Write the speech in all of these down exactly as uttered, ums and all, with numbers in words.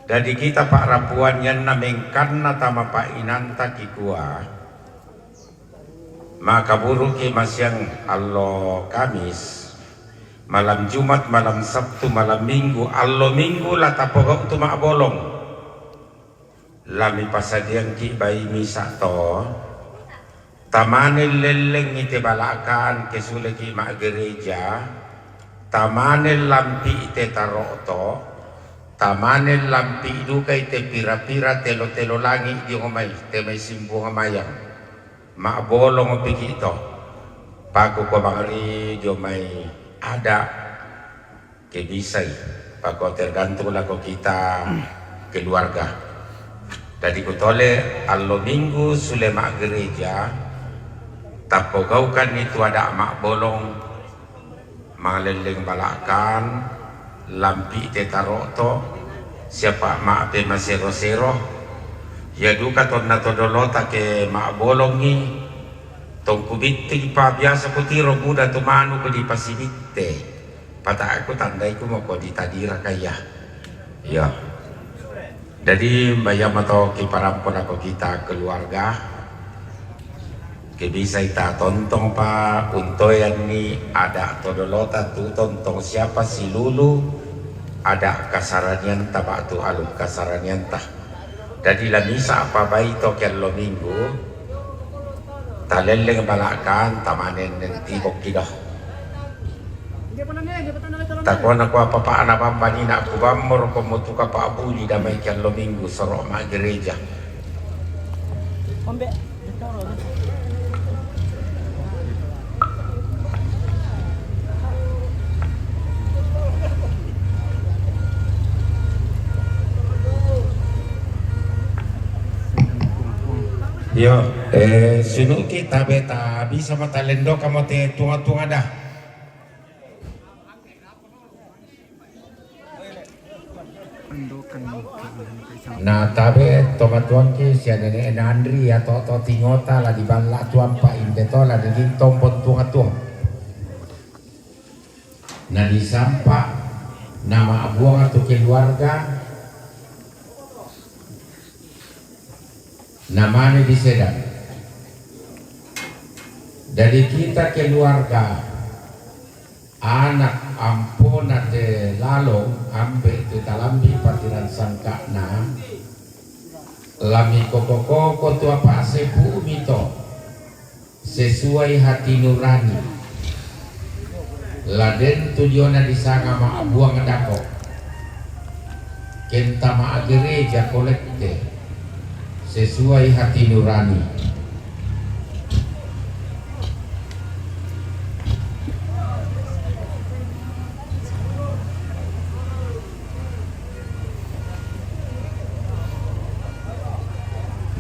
Dadi kita pa'rapuan iyanna mengkanna tama pa'inanta kikua, makaburuki masiang allo Kamis, malam Jumat, malam Sabtu, malam Minggu, allo Minggu la tapogau' tu ma'bolong. La mipasadiangki' bai misa' to, tamane lellengngi te bala'kan ke suleki' ma'gereja, tamane lampi'i te taro'to', tamane lampi'i dukai te pira-pira telo-telo langi' dio mai, te mai simbuang mayang. Ma'bolong piki' to. Paku ko bangri dio mai ada' ke bisai, pako tergantung lako kita keluarga. Dadi kutole allo Minggu sule ma'gereja, tappogaukanni tu ada' ma'bolong, malelleng bala'kan, lampi' te taro'to', siapa ma'pe masero-sero, iya duka tonna to dolota ke ma'bolongngi, tongku bitting pa biasa kutiro buda tu manu' ko dipasibitte. Pata'ku tandai ku mako ditadira kaya. Iya. Jadi, mbayang mato kiparampo lako kita keluarga. Ke bisai ta tontong pa untoyanni ada' to dolota tu tontong siapa silulu ada' kasaranianta ba'tu aluk kasaranianta. Dadi la misa' apa bai to ke allo Minggu, talelleng bala'kan tamanen nentibokki do. Takuana kua papa'na bambani na kubammoro komo tu kapa'buli damai ke allo Minggu soro' ma'gereja. Iyo, eh, sinuki tabe ta bisa matalendo kamo te tunga-tunga dah. Na tabe to matuangki sia nene' Nandri atau to tingota la diballa tuang pa inde to la daging tombon tuang-tuang. Na disampa na ma'buang tu keluarga na mane di Sedan. Dadi kita keluarga anak ampona te lalo ambe' te talambi' patiran sangka'na, la mikoko-koko tu apa' sepu'mi to sesuai hati nurani. La den tu diona disanga ma'buang dako. Kenta ma'gereja kolekte sesuai hati nurani.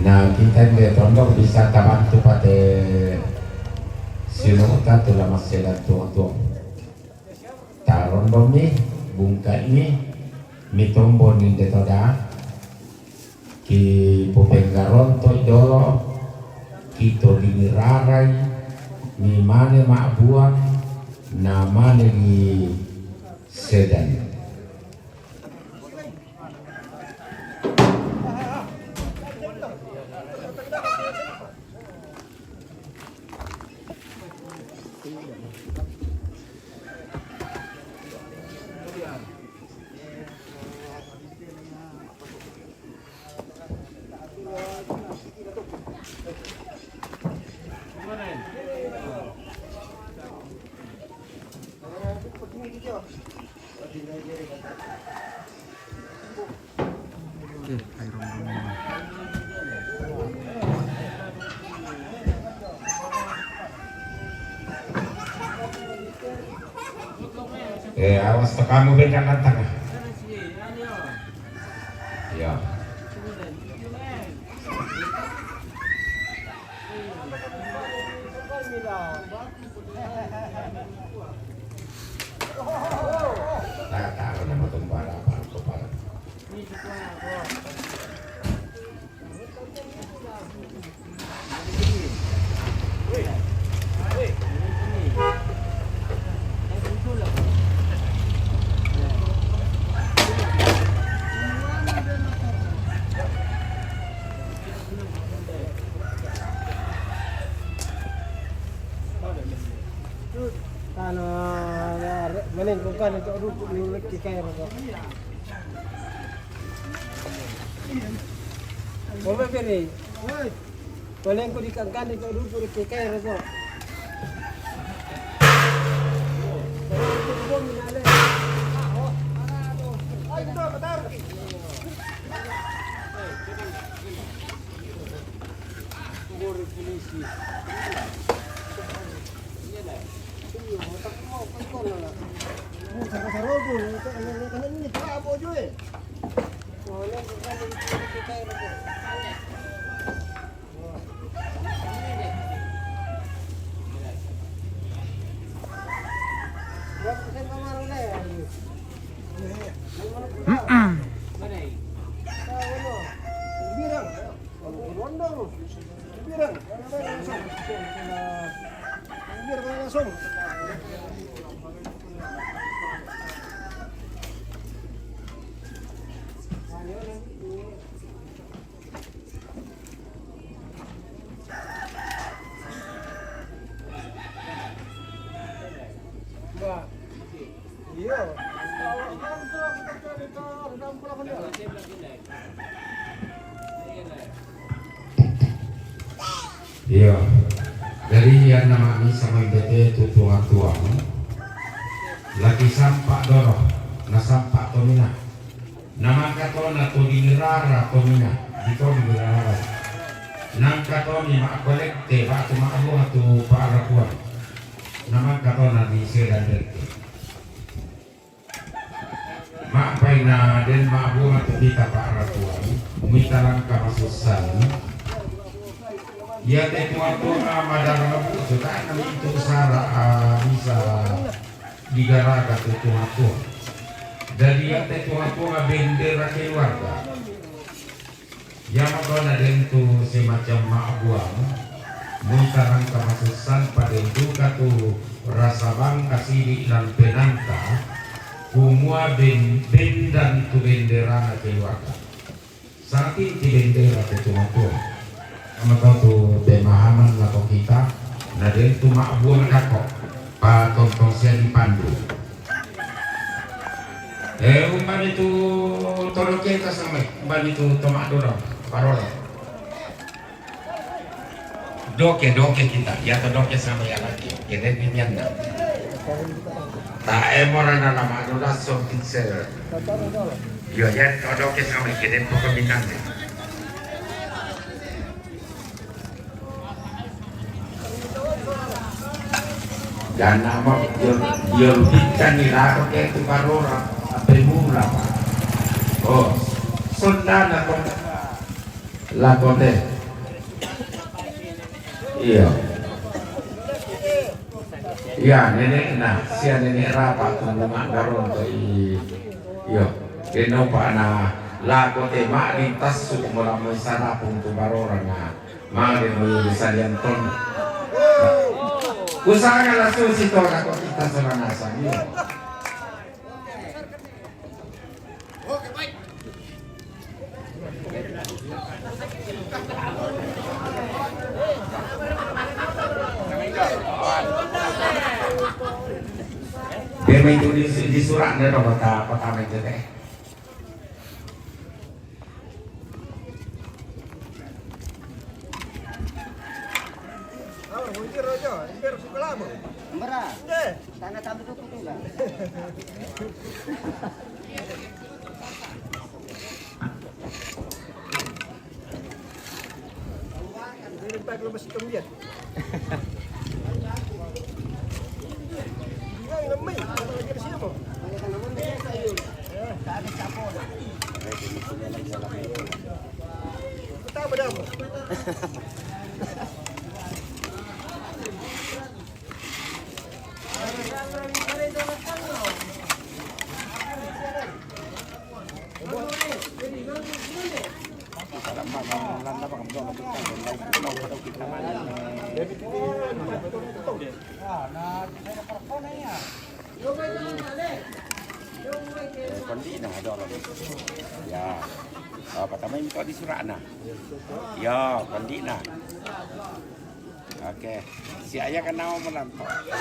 Na kita inde tondok bisa tabantu pate sinu'ta tu la masselan tuo-tuo. Tarondomi, bungka'mi, mitomboni inde toda, ki popenggaronto dolo, ki todingi rarai, mi mane ma'buang, na mane di Sedan. Oke, air rombongan. Eh, awas to kamu beda nantang. Ya. Kani to rupu ni leki kai ro. Wala bere. Wala ko di kangkani to rupu leki kai ro. Iyo. Jadi, iya nama ni sama indete tu tuang-tuang. Lagi sampak doro, na sampak tomina. Nama katona tu di rara tomina, di to di rara. Nang katoni ma kolekte, ba tu ma buah tu para kuan. Nama katona di sedan derte. Mapai na den ma buah tu kita para kuan, mita langka masusan. Ya te tuan-tuan madara bu sudah nami itu sara, ah, bisa digaraga tu tuan-tuan. Jadi ya te tuan-tuan bendera keluarga. Iya ma tona den tu semacam ma buang, muita nangka masusan pa den tu katu rasa bangga sidi lan penanta, kumua ben-, bendan tu benderana keluarga. Sangat inti bendera tu tumatua. Iya ma tona tu pemahaman lako kita, na den tu ma buang dako, pa tontong sia di pandu. Eh, umban itu tolok kita sama, umban itu tomak dorang, parola. Doke, doke kita, ya to doke sama ya lagi. Kede pimian na. Ta emora na lama dula so pixel. Yo, ya to doke sama kede poko minang. Dan nama dia, dia rugikan ni lako ke tu barora, apa mula, Pak? Oh, sonda na kota, lako te. Iya. Iya, nenek na, sia nenek rapa tu numa daron to i. Iya. Keno pa na lako te ma di tasu mula mo sarapung tu barora na. Mage mo yung salian ton. Kusanga la susi to na ko kita sa langasan iyo. Dia main tulis di surat dia dong kota, kota main tete. Mbra. Sana tabi tu kutu lah. Ini tak lu masih kembian. Kondi na ada orang. Ya. Ah, pertama minta di surat na. Ya, kondi na. Oke. Si ayah kan nama malam. Ya.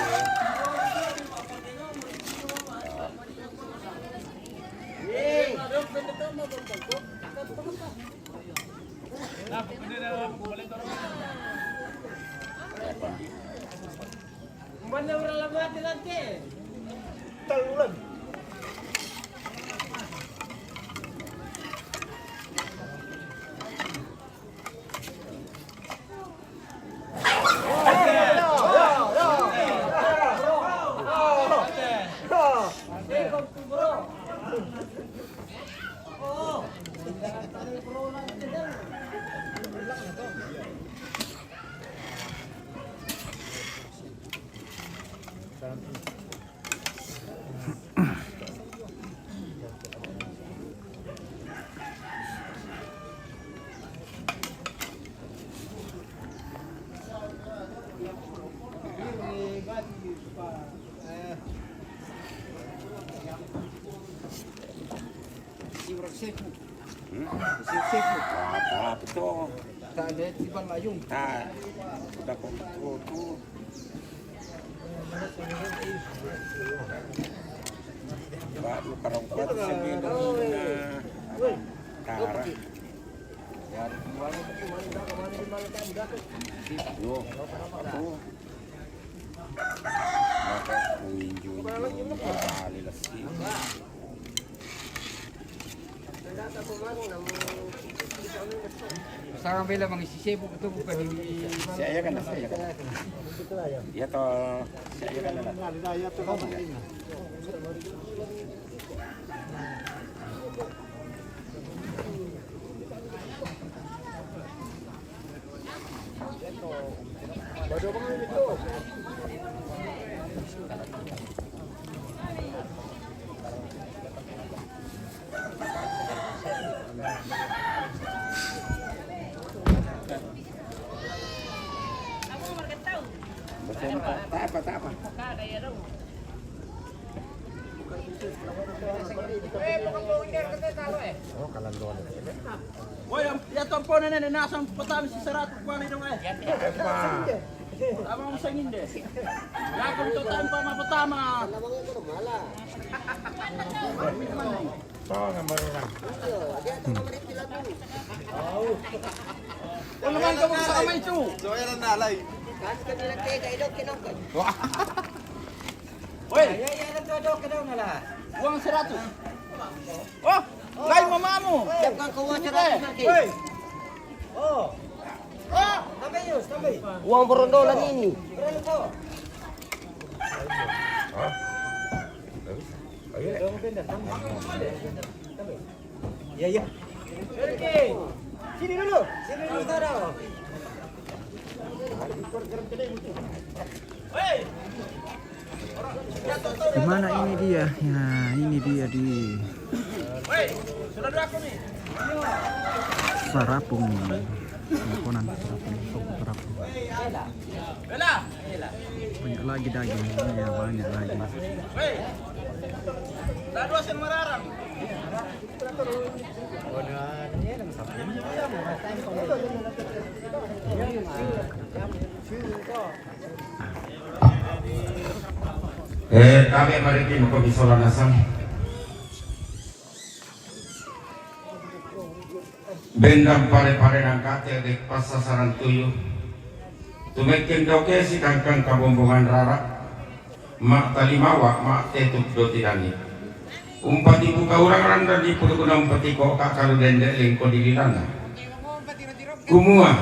Hmm? Apa, apa tu? Tak ada tiban mayung. Tak. Sudah kau tu. Baru karang kuat sini dulu na. Tara. Yo, aku. Maka kuinjunjung kali lesi. Sarang bela mangisi sebu betul bukan di. Saya kan, saya kan. Ya toh, saya kan. Tak apa, tak apa. Woi, ya toh, pona nene, nasa pertama si seratus kuali dong, eh. Abang sangin deh. Lagu tu tanpa ma pertama. Tong yang baru orang. Wala man ka sa kamay, Chu. Wah. Hoy! Uang seratus. Oh, lain mama mo. Siap kang kuha seratus lagi. Hoy! Oh. Oh, tambay yun, tambay. Uang berondong lagi ini. Berondong. Iya, iya. Oke. Sini dulu. Sini dulu, Tara. Di mana ini dia? Ya, ini dia di Sarapung. Lakonan Sarapung, Sarapung. Banyak lagi daging. Ya, banyak lagi. Eh, kami mari kimo ko bisola nasang. Bendang pare-pare nang kate dek pasasaran tuyu. Tumekken doke si kangkang kabombongan rara. Ma' talimawa, ma' tetuk do tidangi. Umpati buka urang randan di purguna umpati koka kalu dende lengko di lilana. Kumua.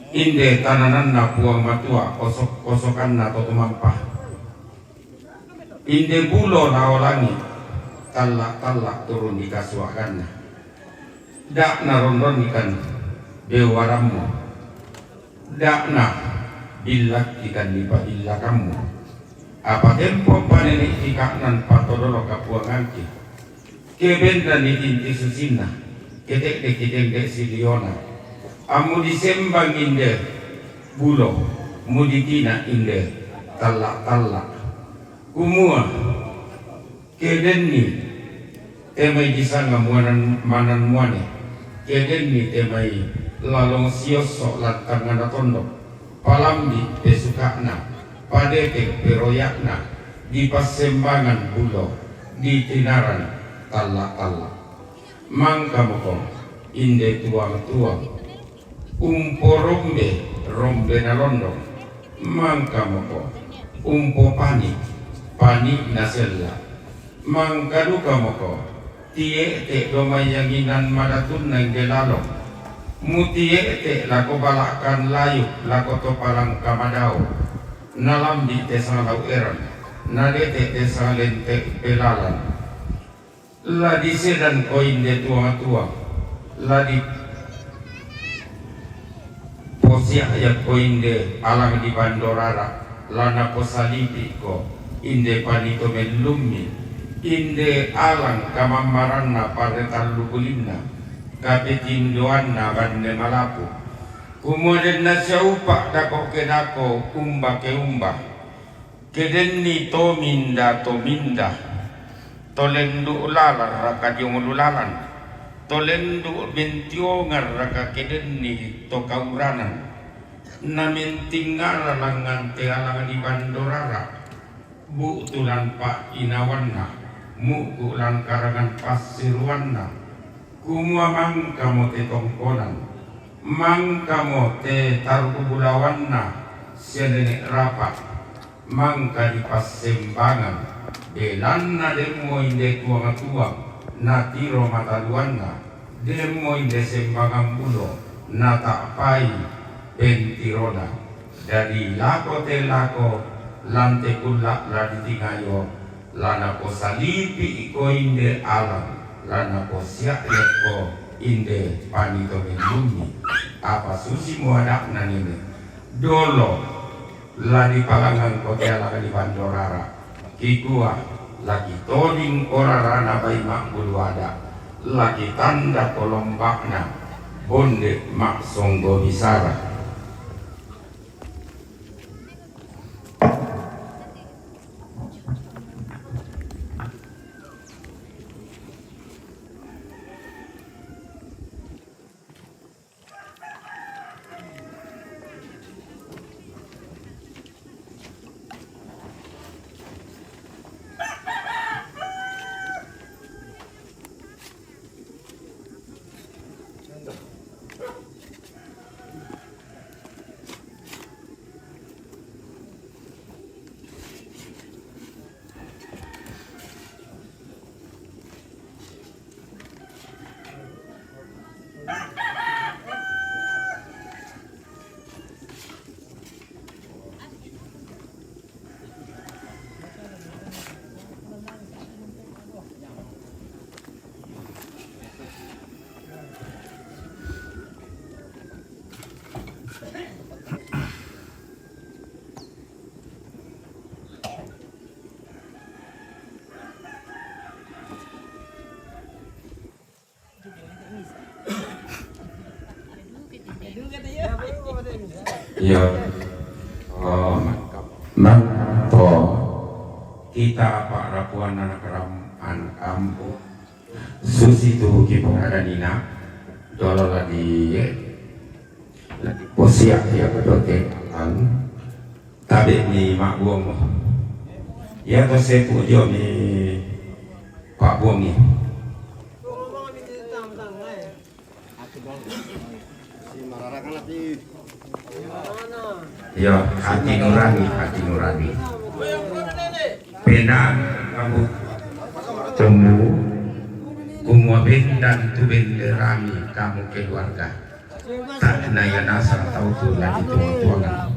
Inde tanananna Puang Matua, osok-osokanna to tumampa. Inde bulo naolangi, talla-talla turun di kasuaganna. Da' narondonnikan bewarammu. Da' na billakkikan di pabillakammu. Apa tempo panene' kika'nan patodoro kapuangangki. Ke bennani tinti susinna, ke te'de' kitengge' siliona. Ammu disembang inde bulo, muditina inde talla-talla. Kumua, ke denni te mai disanga muanan manan muane, ke denni te mai lalong siosso' lantangana tondok. Palambi' pesuka'na, padeke' peroya'na, di passembangan bulo, ditinaran talla-talla. Mangkamoko inde tuang-tuang, umporombe rombe na londong. Mangkamoko umpopani pani na sella. Mangkadukamoko, tiete do maiyanginan madatunna inde lalong. Mutiete lako balakan layu lako to palangka madao. Nalambi te sangalau eran, nadete te sangalente pelalan. La disedan ko inde tuang-tuang, la di posiak ia ko inde alang di bandorara, la naposalipi ko inde panito mellummi, inde alang kamammaranna parretallu bulinna, kapetindoanna banne malapu. Kumua denna siaupa dako ke dako, umba ke umba. Kedenni tominda-tominda, to lendu' lalan raka diong ulu lalan, to lendu' bentiongan raka kedenni to kauranan, na mentingara langngan te alang di bandorara, bu'tu lan pa'inawanna, mu'ku lan karangan passiruanna, kumua mangkamo te tongkonan, mangkamo te tarubulawanna sia nene' rapa'. Mangka dipassembangan, belanna demmo inde tuang-tuang natiro mataluanna, demmo inde sembangan bulo nata'pai pentirona. Dadi lako te lako lan te kulla' la ditingayo, la naposalipi' iko inde alang, la naposia'yakko inde panito mellummi. Apa susimo ada'na nene', dolo La dipalangngangko te alang di bandorara, kikua, la kitodingko rarana bai ma'bulu ada', la kitandako lomba'na bonde ma'songgo bisara. Iya. Oh, mantap. Mantap. Kita apa rapuan anak ram, anak ambo. Susi tu kipung ada nina. Dolo lagi, ya. Lagi posiak ya, bedote. Ang. Tabe' ni ma'buang. Iya to sepu' dio ni pa'buangi. Iya, hati nurani, hati nurani. Penang kamu temu, kumua bendan tu benderami kamu keluarga. Ta'na iya nasang tau tu la dituang-tuangan.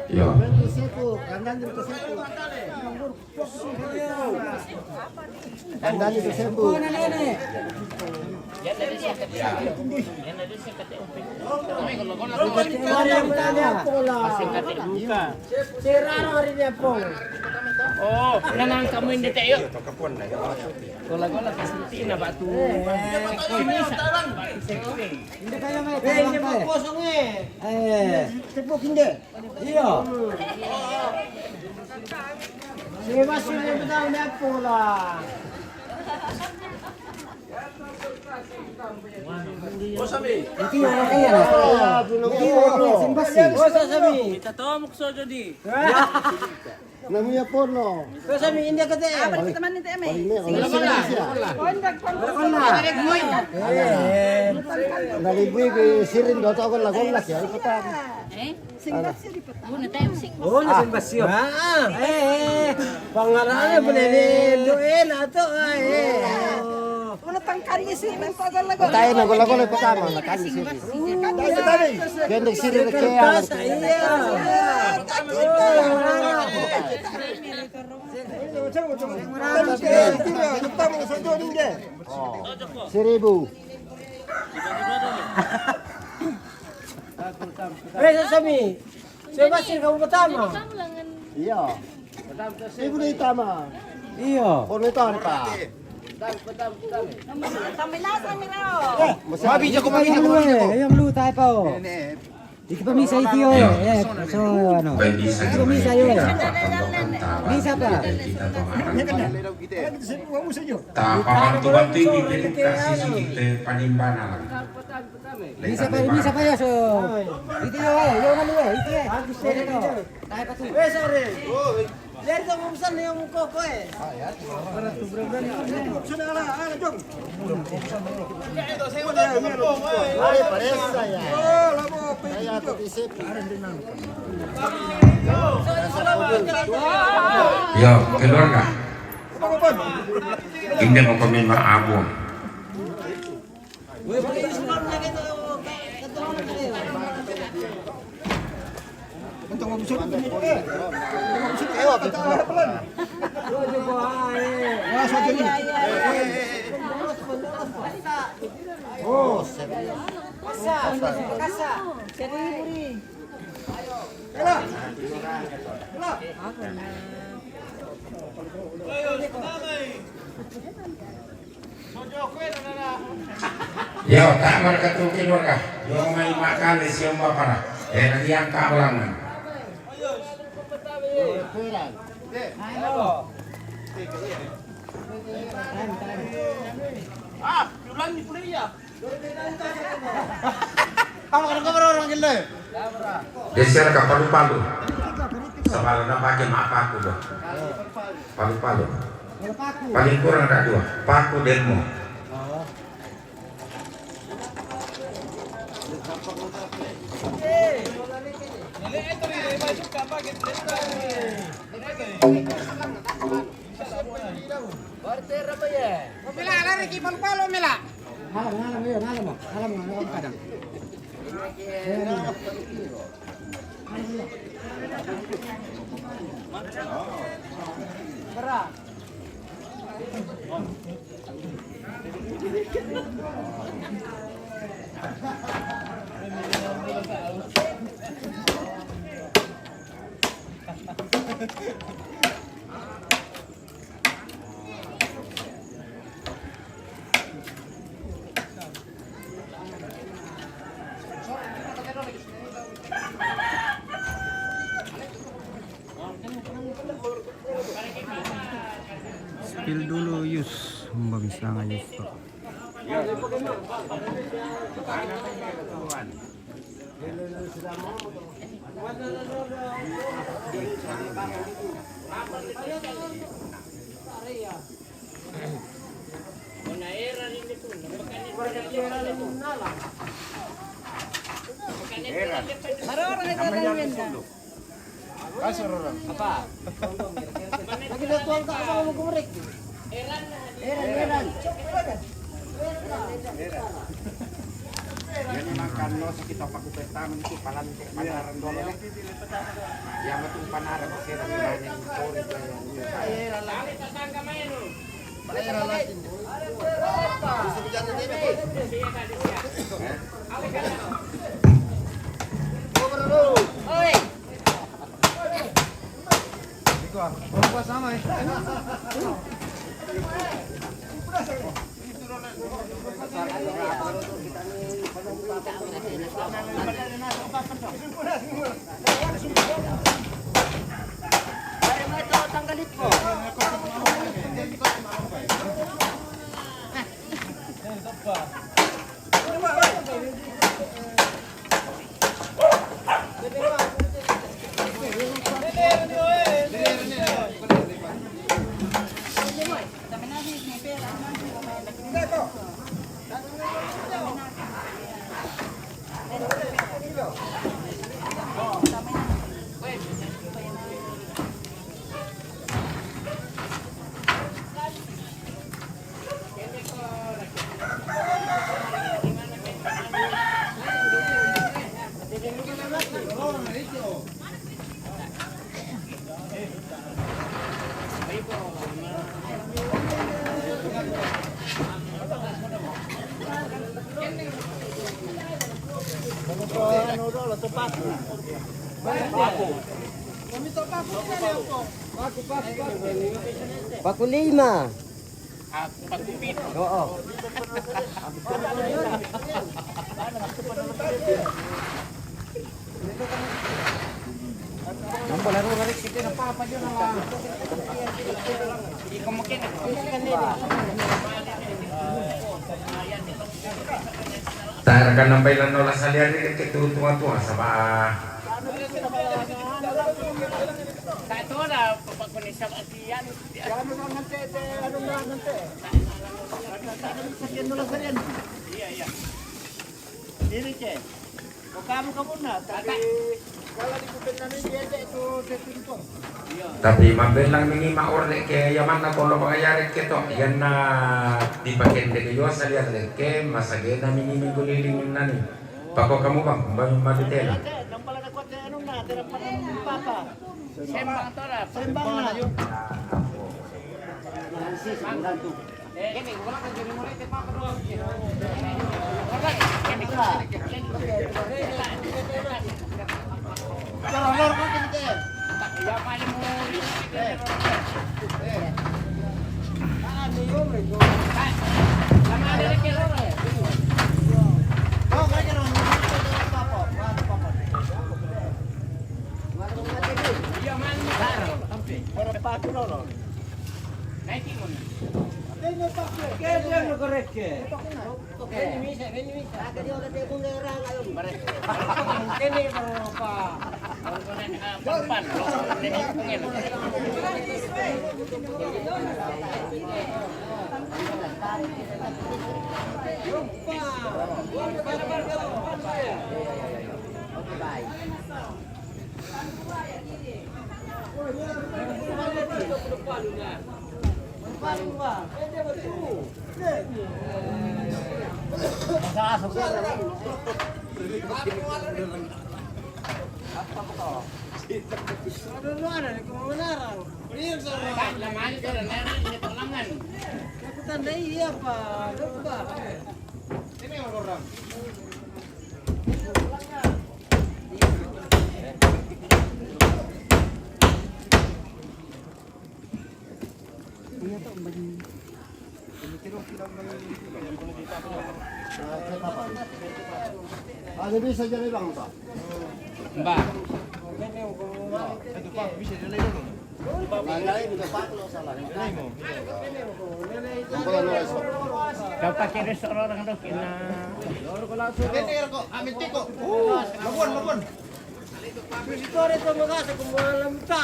Yo. Kandani tu sepu. Seraro hari ni apa? Oh, nanang kamu yang detek yuk. Gola-gola kasih na batu. Ini kaya mai. Eh, ini kosong eh. Eh, tepuk ini. Iya. Ini masih ini betul ni apa lah. Ini orang kaya lah. Ini orang kaya sing basi. Kita tahu maksud jadi. Namanya porno. Terus kami India kete. Ah, balik teman itu, Eme. Paling ini, kalau sini Indonesia. Kondak, kondak. Kondak. Eh. Dari bui ke sirin, dua tahun lah, kondak ya, ikutan. Eh? Sing Basyo di petang. Oh, na sing Basyo. Ah, eh, eh. Pangarane boleh ni, doe lah tu, eh. Wala tangkani si Rinto gol-gol. Tayo na gol-gol ay patama, nakani si Rinto. Kaya nagsirira kaya. Kertas, iya. Oh, seribu. Eh, sasami. Saya masih kamu pertama. Iya. Ibu ni tama. Iya. Kono itu apa? Mabi jago, mabi jago, mabi jago. Yang lu tayo pa, oh. Iki pamisa iti, oh. Eh, so, ano. Iki pamisa, yo. Misa pa. Tapakan tuban tinggi, kasi sigi te panimbanan. Misa pa, misa pa, ya, so. Iti, yo, eh, yo, ano, eh, iti, eh. Tayo pa to. Eh, sorry. Dari to, buksan na yung mukha ko, eh. Sudah lah, ah, Jong. Ay, paresa ya. Oh, labo, Kaya ako isip. Yo, keluarga. Hindi mo kami maabot. Yo, tak markatukin warga. Yo, may makali siyang mapara. Eh, nandiyan ka mo lang. Ah, yulan ni puliya. Tama ka na ka, bro, orang gila. Geser ka palu-palu. Sabala na pake mapaku ba. Palu-palu. Paling kurang ada dua. Paku demo. Mila, lari ki palu-palu, Mila. Ngalam, ngalam, iya, ngalam, ngalam, ngalam, kadang. Spill dulu, Yus. Mbak bisa nggak, Yus? Kasur orang. Apa? Lagi na tuwang ka sa mga kumrik. Eran, eran. Yan ang kano sa kita pag-upetaman ito, palan-, panaran dolo na. Yan matong panaran, kasi na pinanin, sorry, kaya. Eran lang. Paku lima. Oo. Nampak lah, Roro, Roro, kita nak apa, apa je lah. Ikaw makin. Tara ka nampai lano la salian ni ke tu tua-tua sama. Sa ito na, papagkunisya ang tiyan. Ano na nanti, te, ano na nanti? Ano na nanti, ano na nanti? Iya, iya. Diri ke. O kamu, kamu na, tapi kalau di Kupenanu dia cek tu, dia tu. Tapi mabelang mini ma ore ke ya mana kolo bangayare ke to. Yan na di pakende ke yo salian ke masagena mini mingguliling nani. Pako kamu bang, bang madutela. Sembang tora. Sembang na. Ada bisa jadi bang, Pak? Mbak. Dapat kiri seorang dok ina. Ini kok, amin tiko. Uh, labuan, labuan. Visitore to magasa kumuha lang ta.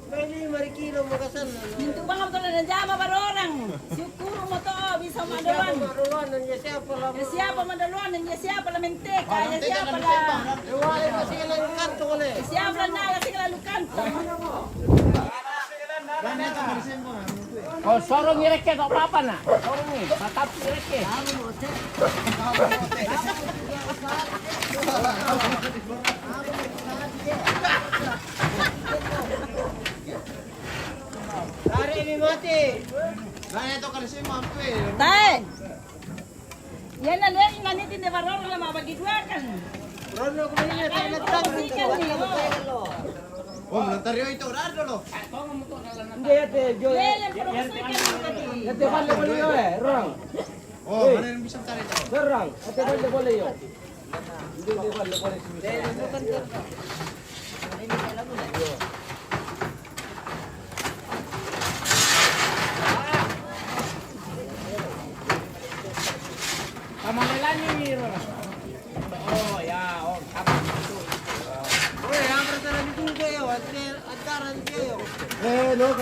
Pwede marikilo magasan. Pintu bang, betul ada jama barorang. Syukur mo to, bisa madaluan. Madaluan, ya siapa lah? Ya siapa madaluan, ya siapa lah menteka, ya siapa lah? Siapa lah naga, siapa lah lukanto. O, sorong ireke, nggak apa-apa, nak. Sorong ni, tatap ireke. Tarik ni mati. Tae. Yan na, Len, nani tinde barorang la mabagi dua kan. Rono ko ni, tarik na. Tarik na. Oh, melontar yo itu, rar dulu. Hindi, ate, yo. Len, len, pero gusto ko yan. Ate, bale, bale, yo, eh, rong. Oh, mana yang bisa tarik? Rong, ate, bale, bale, yo. Hindi, hindi, bale, bale, bale. Kamalelani, Roro. Oh, ya, oh, kamu itu. Oh, ya, bertahan itu kayo, antara, antara kayo. Eh, no,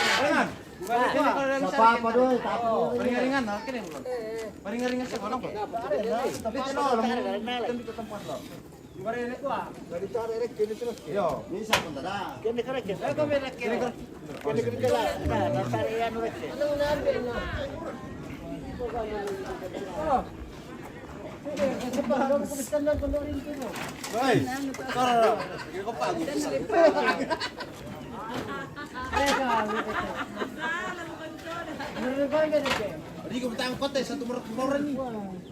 Ringan. Sa papa doy, tapos. Paringan-ringan, ha? Kini, belum. Paringan-ringan siya, walang ko. Dito, no, alam mo, dito, dito, tempat, no. Paringan ko, ah. Yo, minsan punta na. Kini ka rin, kini ka rin. Kini ka rin, kini ka rin. Hoy! Tara! Sige ko pa. Hindi ko matangkot eh, sa tumurok-tumoran eh.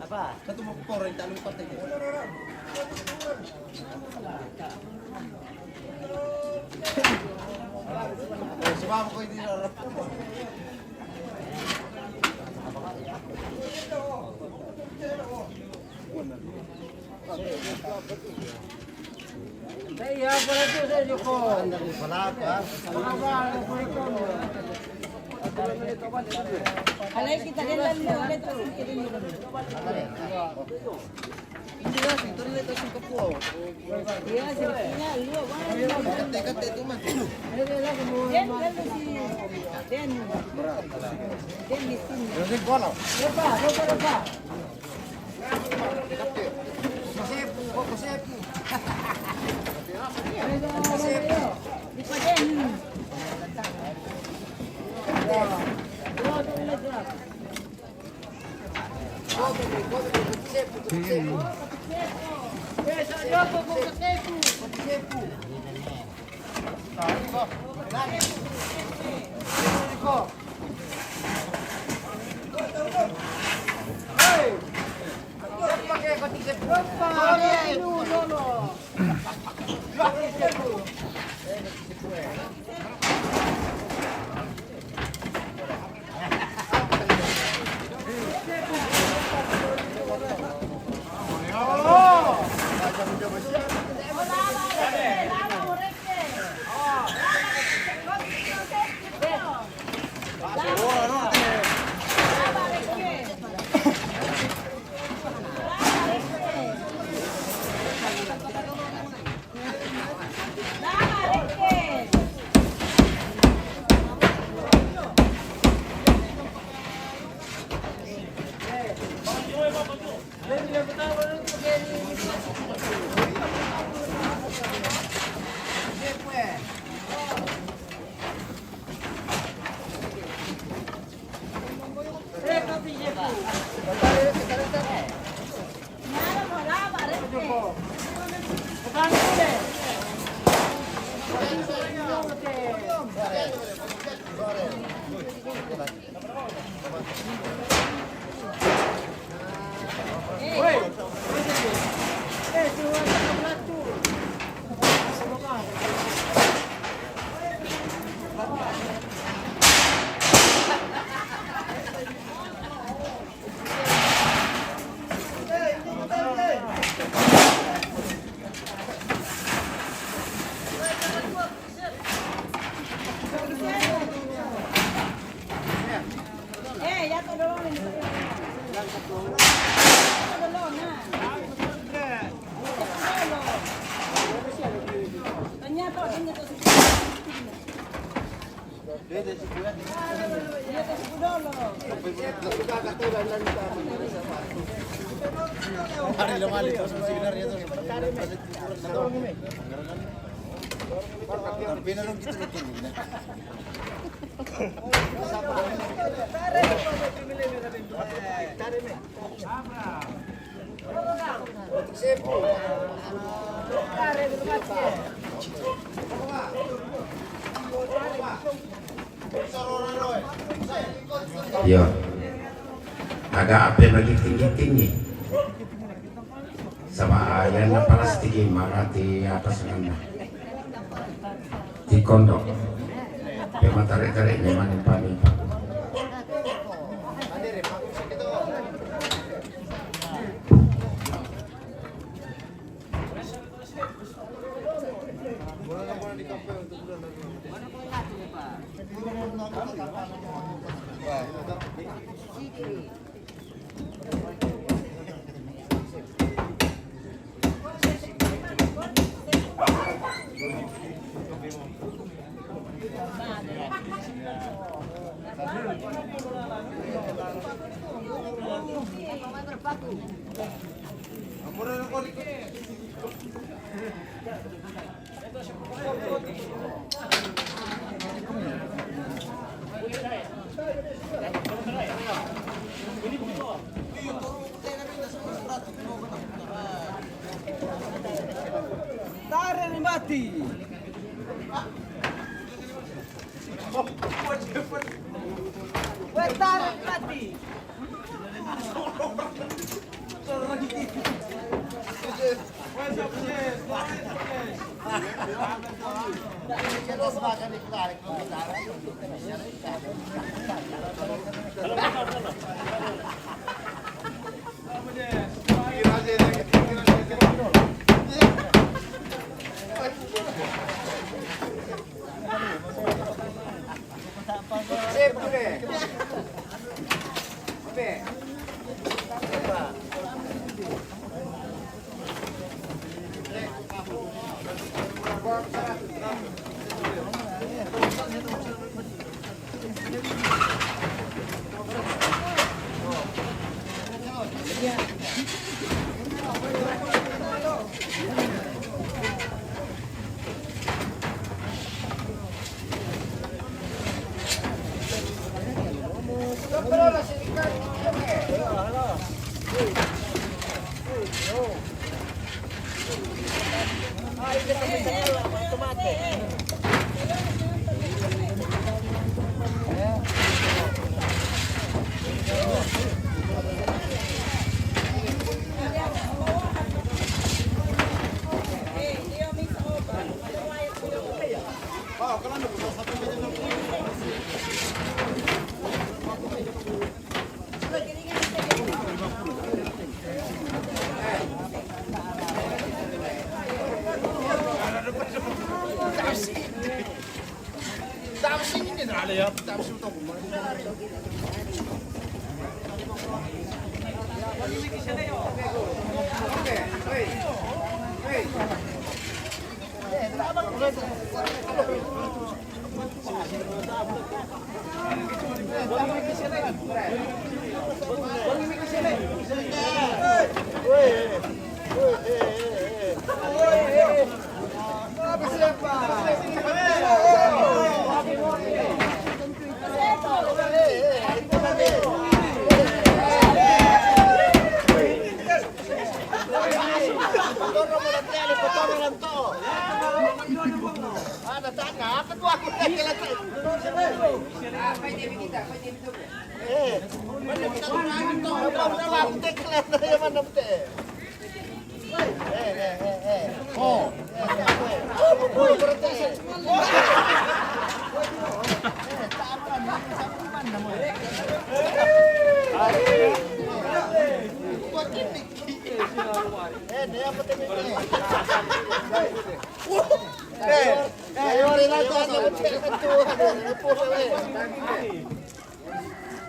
Apa? Sa tumurok-tumoran, talong patay eh. Sumama ko, hindi na. Alay kita din lang mo, alay to, singkirin mo lang. Hindi na, singkirin na ito, singkap ko. Iya, singkirin na, iya, wala. Kate, kate, ito man. Yan, yan, si, yan. Yan, misin. Pero si Bono. Lepa, lepa, lepa. Iya. Agak ape bagi tinggi-tinggi. Sama ayana palastik marati atas sana. Di kondok. Pematarik-tarik memang paling bagus. Tare ni mati. Weh, tare ni mati.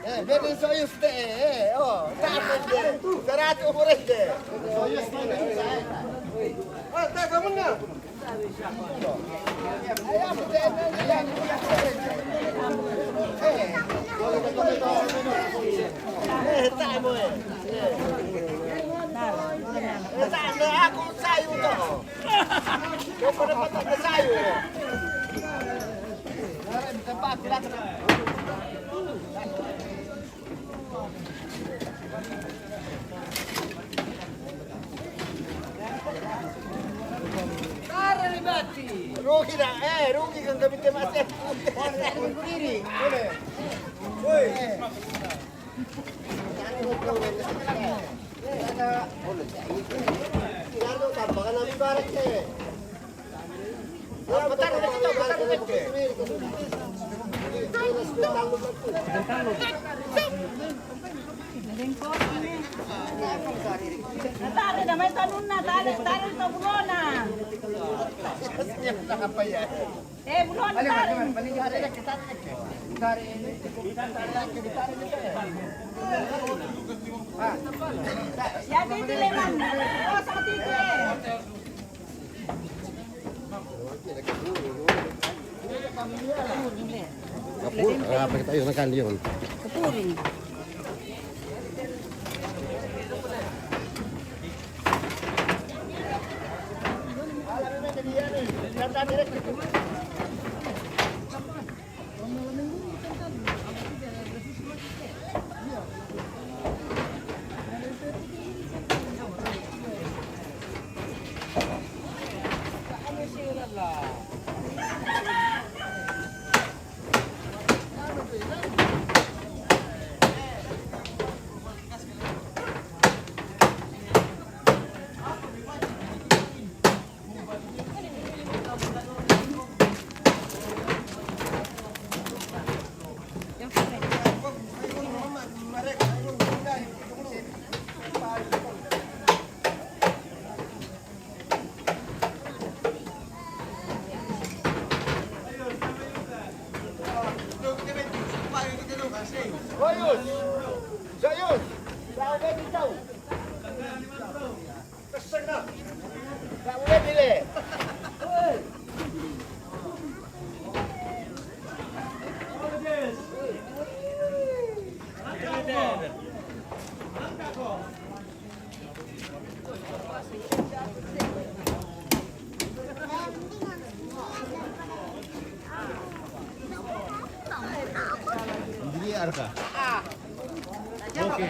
Eh, vedi, so io ste, eh, oh, dai, dai, dai, dai. Oh, dai, come on now. Eh, io ste, eh, Rugi dah, eh, rugi kan kami tembak saya. Rugi diri. Woi. Tare, damai tanunna, tare, tare, to bulona. Apa ya? Eh, bulona, tare. Ya, titi leman. Oh, sama titi. Kapur, ah, apa kita yun, nakan yun. Kapur. Ini arka. Oke.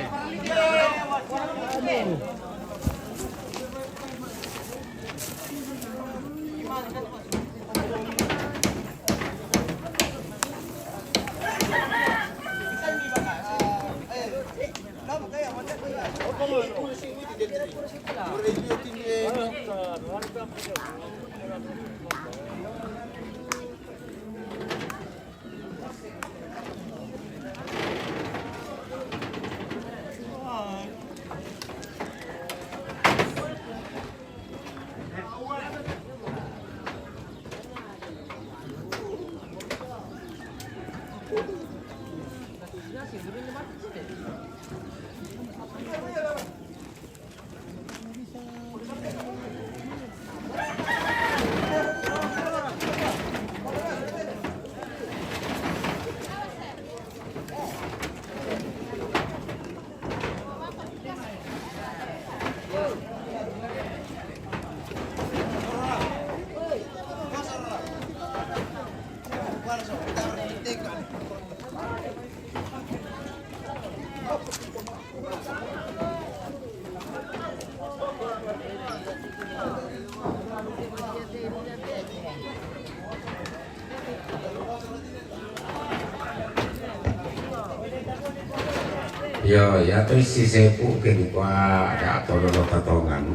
Yo, ya to isi sepu ke dikua ada tololo tatongan.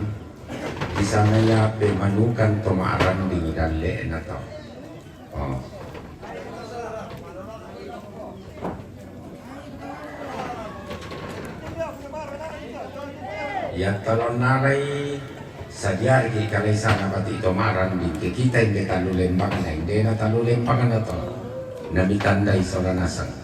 Di sana ya pe manukan to marang di dalle na to. Oh. Iya tolonnarai sadiariki kalaisana bati tomarang bingke kita inde talu lembang na inde na talu lembang na to. Nami tandai sola naseng.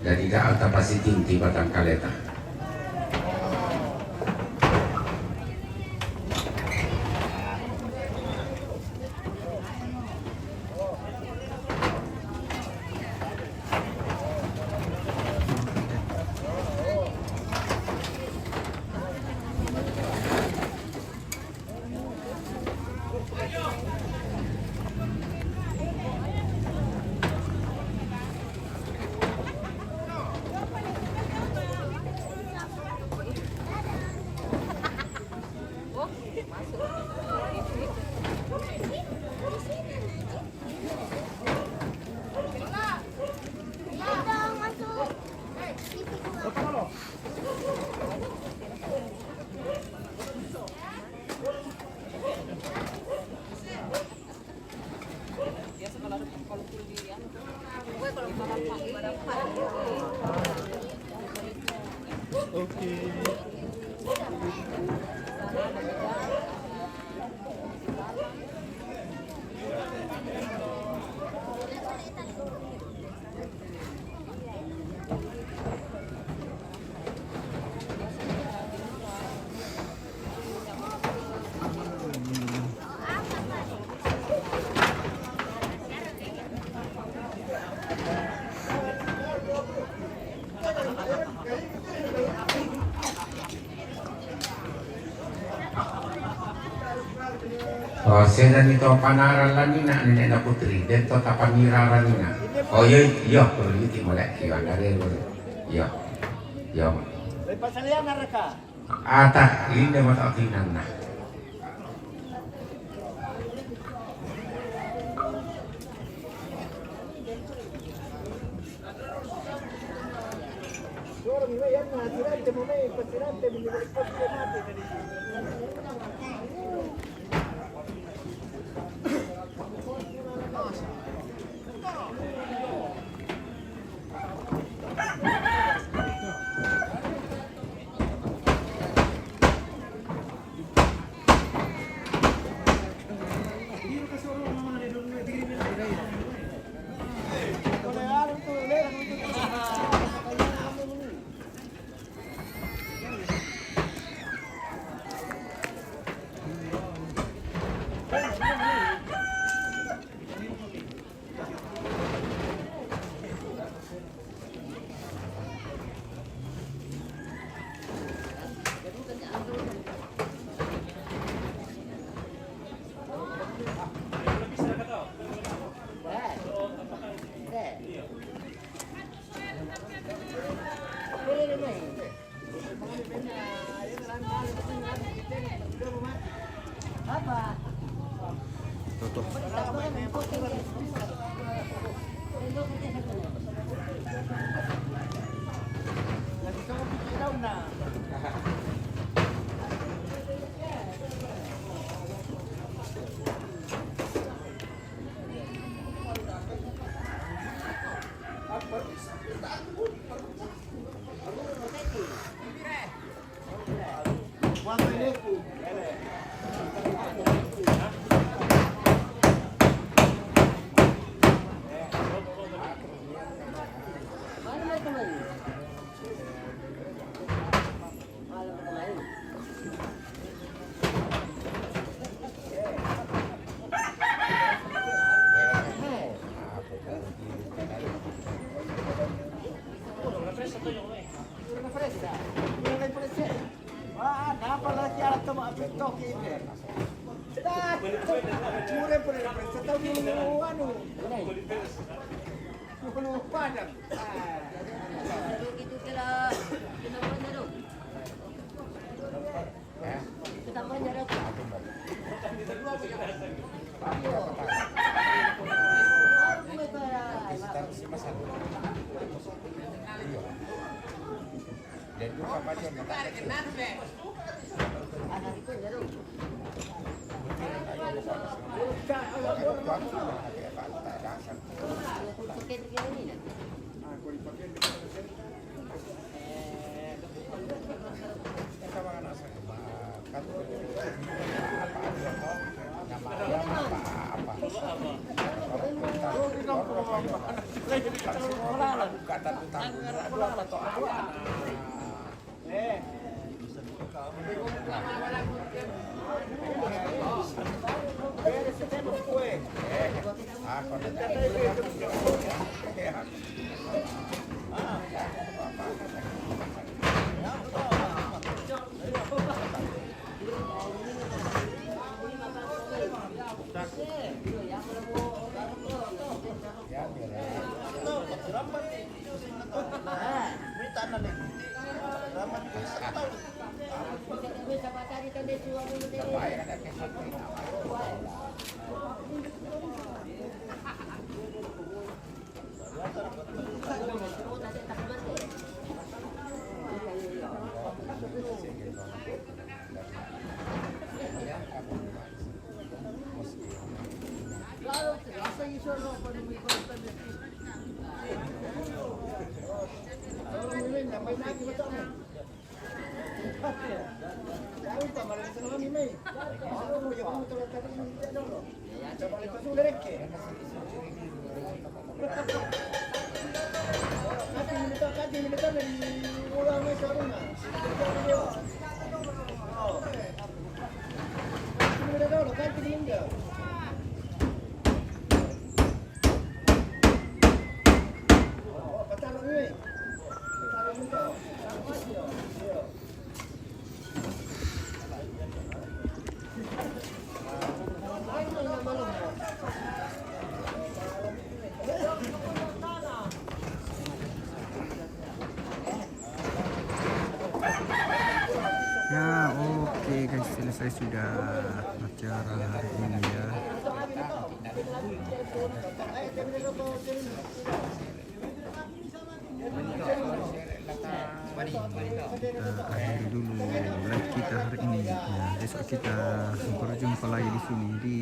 Dadi daa tapasitinti batang kaleta. Oh, sedani to panaralan ina nene na putri, den to tapaniraran ina. Oh, iyo, iyo, perlu iti molek, iyo, andare, iyo. Iyo. May pasalian na raka. Ata, hindi mo to tinanna. Ya, oke guys, selesai sudah acara hari ini ya. Kita akhiri dulu live kita hari ini. Ya, besok kita berjumpa lagi di sini di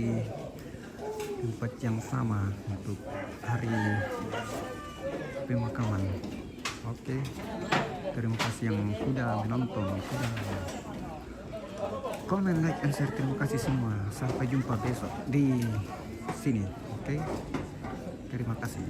tempat yang sama untuk hari pemakaman. Oke, terima kasih yang sudah menonton, sudah komen, like, and share. Terima kasih semua. Sampai jumpa besok di sini. Oke, terima kasih.